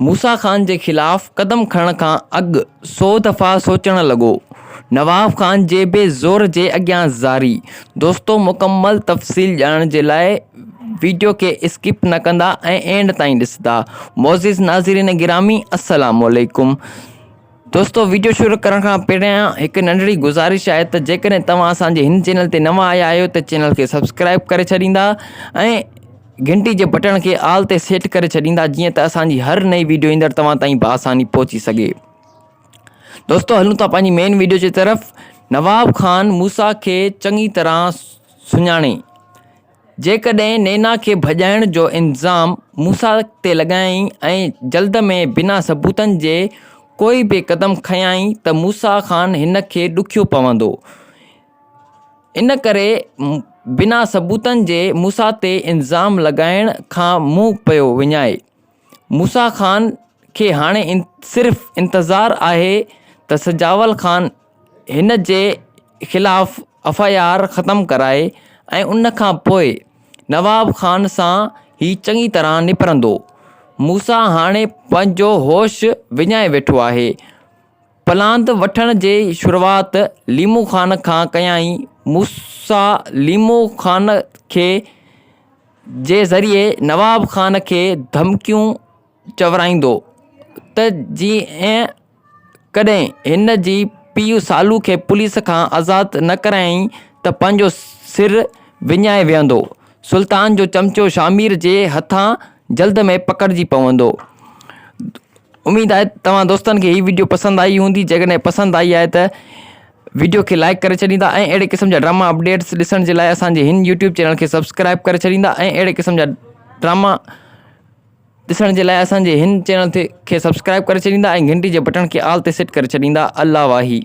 موسيٰ خان جي خلاف قدم کڻڻ کان اڳ سو دفعا سوچڻ لڳو. نواب خان جي به زور جي اڳيان زاري. دوستو مڪمل تفصيل ڄاڻڻ جي لاء ويڊيو کي اسڪپ نه ڪندا ۽ اينڊ تائين ڏسندا. معزز ناظرين گرامي السلام عليڪم. دوستو ويڊيو شروع ڪرڻ کان پهريان هڪ ننڍڙي گذارش آهي ته جيڪڏهن توهان اسان جي هن چينل تي نوان آيا آهيو ته چينل کي سبسڪرائب ڪري ڇڏيندا ۽ گهنٽي جي بٽڻ کي آل تي سيٽ ڪري ڇڏيندا جيئن ته اسان جي هر نئين ويڊيو ايندڙ توهان تائين بآساني پهچي سگهي. دوستو هلون ٿا پنهنجي مين ويڊيو جي طرف. نواب خان موسيٰ کي چڱي طرح سڃاڻي. جيڪڏهن نينا کي ڀڄائڻ جو انتظام موسيٰ تي لڳايائين ۽ جلد ۾ بنا ثبوتن جي ڪوئي به قدم کنيائين ته موسيٰ خان هن کي ڏکيو پوندو. ان ڪري بنا ثبوتن جي موسيٰ تي الزام لڳائڻ کان منهن پيو وڃائي. موسيٰ خان کي هاڻي صرف انتظار آهي ته سجاول خان هن جي خلاف ايف I R ختم ڪرائي ۽ ان کان پوء نواب خان سان هي چڱي طرح نپرندو. موسيٰ هاڻي پنهنجو هوش وڃائي ويٺو آهي. پلاند وٺڻ جي شروعات ليمو خان کان ڪيائين. موسيٰ ليمو خان کي جي ذريعي نواب خان کي ڌمڪيون چورائيندو ته جيئن ڪڏهن هن جي پيء سالو کي پوليس کان آزاد نه ڪرايائين ته پنهنجو سر وڃائي ويهندو. سلطان جو چمچو شاهمير جي هٿان جلد ۾ پڪڙجي پوندو. اميد آهي توهان دوستن کي هي ويڊيو پسند آئي هوندي جيڪڏهن پسند آئي آهي ته ويڊيو کي لائڪ ڪري ڇڏيندا ۽ اهڙي قسم جا ڊراما اپڊيٽس ڏسڻ جي لاء اسان جي هن يوٽيوب چينل کي سبسڪرائب ڪري ڇڏيندا ۽ اهڙي قسم جا ڊراما ڏسڻ جي لاء اسان جي هن چينل کي سبسڪرائب ڪري ڇڏيندا ۽ گهنٽي جي بٽڻ کي آل تي سيٽ ڪري ڇڏيندا الله واهي.